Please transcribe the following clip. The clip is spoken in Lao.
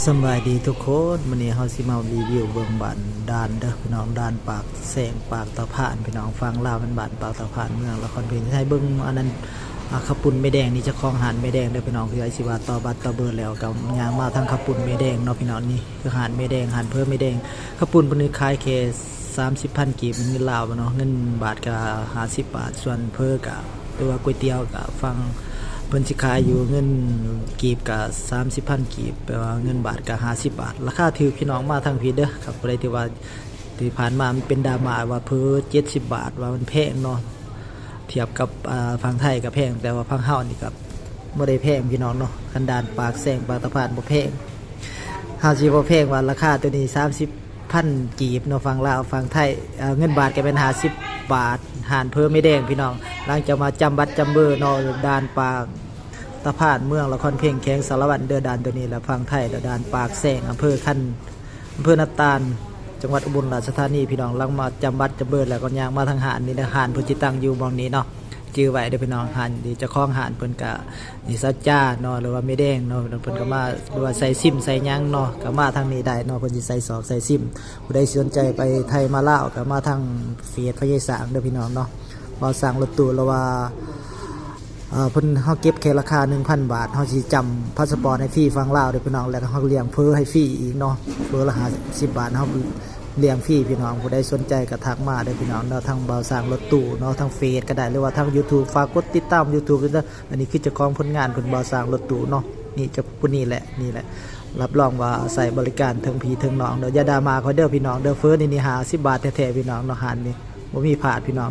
ສະບາຍດີທຸກຄົນ, ມື້ນີ້ເຮົາຊິມາຣີວິວເບິ່ງບ້ານດ່ານເດີພີ່ນ້ອງ, ດ່ານປາກແຊງ ປາກຕາພານພີ່ນ້ອງ. ຝັ່ງລາວແມ່ນບ້ານປາກຕາພານ ເມືອງລະຄອນເພັງ. ໃຫ້ເບິ່ງອັນນັ້ນ ອາ ເຂົ້າປຸ້ນແມ່ແດງນີ້, ເຈົ້າຂອງຮ້ານແມ່ແດງເດີພີ່ນ້ອງ. ຄືໄອ້ຊິວ່າຕໍ່ບັດຕໍ່ເບີແລ້ວກໍຍ່າງມາທາງເຂົ້າປຸ້ນແມ່ແດງເນາະພີ່ນ້ອງ. ນີ້ຄືຮ້ານແມ່ແດງ, ຮ້ານເຝີແມ່ແດງ. ເຂົ້າປຸ້ນເພິ່ນນີ້ຂາຍແຄ່ ສາມສິບພັນກີບ ເປັນເງິນລາວເນາະ, ເງິນບາດກະຫ້າສິບບາດ, ສ່ວນເຝີກະ ຫຼືວ່າກ໋ວຍຕຽວກະຝັ່ງເພິ່ນຊິຂາຍຢູ່ເງິນກີບກະສາມສິບພັນກີບ, ແປວ່າເງິນບາດກະຫ້າສິບບາດ. ລາຄາຖືກພີ່ນ້ອງ, ມາທາງພີ້ເດີ. ຄັບ ຜູ້ໃດທີ່ວ່າທີ່ຜ່ານມາມັນເປັນດຣາມາວ່າເຝີເຈັດສິບບາດ ວ່າມັນແພງເນາະ, ທຽບກັບ ອາ ຝັ່ງໄທກະແພງ, ແຕ່ວ່າຝັ່ງເຮົານີ້ກະ ບໍ່ໄດ້ແພງພີ່ນ້ອງເນາະ. ຄັນດ່ານປາກແຊງ ປາກຕາພານບໍ່ແພງ, ເຮົາຊິບໍ່ແພງວ່າລາຄາໂຕນີ້ສາມສິບພັນກີບເນາະ, ຝັ່ງລາວ ຝັ່ງໄທ ເອີ ເງິນບາດກໍແມ່ນຫ້າສິບບາດ. ຮ້ານເຝີແມ່ແດງພີ່ນ້ອງ, ຫຼັງຈາກມາຈຳບັດຈຳເບີເນາະ, ດ່ານປາກຕາພານ ເມືອງລະຄອນເພັງ ແຂວງສາລະວັນເດີ. ດ່ານໂຕນີ້ລະຝັ່ງໄທລະ, ດ່ານປາກແຊງ ອຳເພີຄັນ ອຳເພີນາຕານ ຈັງຫວັດອຸບົນລາຊະທານີພີ່ນ້ອງ. ຫຼັງມາຈຳບັດຈຳເບີແລ້ວກໍຍ່າງມາທາງຮ້ານນີ້ເດີ, ຮ້ານເພິ່ນຊິຕັ້ງຢູ່ໝ່ອງນີ້ເນາະ. ຈື່ໄວ້ເດີພີ່ນ້ອງ, ຮ້ານນີ້ ເຈົ້າຂອງຮ້ານເພິ່ນກະ ນີ້ ສາວຈ້າເນາະ ຫຼືວ່າແມ່ແດງເນາະ, ເພິ່ນກໍມາ ຫຼືວ່າໃສ່ຊິມໃສ່ຫຍັງເນາະ ກໍມາທາງນີ້ໄດ້ເນາະ, ເພິ່ນຊິໃສ່ຊອກໃສ່ຊິມ. ຜູ້ໃດສົນໃຈໄປໄທມາລາວກໍມາທາງເຟສພະຍາສາງເດີພີ່ນ້ອງເນາະ, ບ່າວສາງລົດຕູ້ ຫຼືວ່າ ເອີ ເພິ່ນ ເຮົາເກັບແຄ່ລາຄາໜຶ່ງພັນບາດ, ເຮົາຊິຈຳພາສະປອດໃຫ້ຟຣີຝັ່ງລາວເດີພີ່ນ້ອງ, ແລ້ວກໍເຮົາລ້ຽງເຝີໃຫ້ຟຣີອີກເນາະ, ເຝີລະຫ້າສິບບາດ ເຮົາລ້ຽງຟຣີພີ່ນ້ອງ. ຜູ້ໃດສົນໃຈກໍທັກມາເດີພີ່ນ້ອງເນາະ, ທາງບ່າວສາງລົດຕູ້ເນາະ, ທາງເຟສກໍໄດ້ ຫຼືວ່າທາງຢູທູບ. ຝາກກົດຕິດຕາມຢູທູບເດີ. ອັນນີ້ຄືເຈົ້າຂອງຜົນງານເພິ່ນ ບ່າວສາງລົດຕູ້ເນາະ, ນີ້ເຈົ້າຜູ້ນີ້ແຫຼະ, ນີ້ແຫຼະ. ຮັບຮອງວ່າໃຊ້ບໍລິການເຖິງພີ່ເຖິງນ້ອງເດີ. ຢ່າດ່າມາຂ້ອຍເດີພີ່ນ້ອງເດີ, ເຝີນີ້ນີ້ຫ້າສິບບາດແທ້ໆພີ່ນ້ອງເນາະ, ຮ້ານນີ້ບໍ່ມີພາດພີ່ນ້ອງ.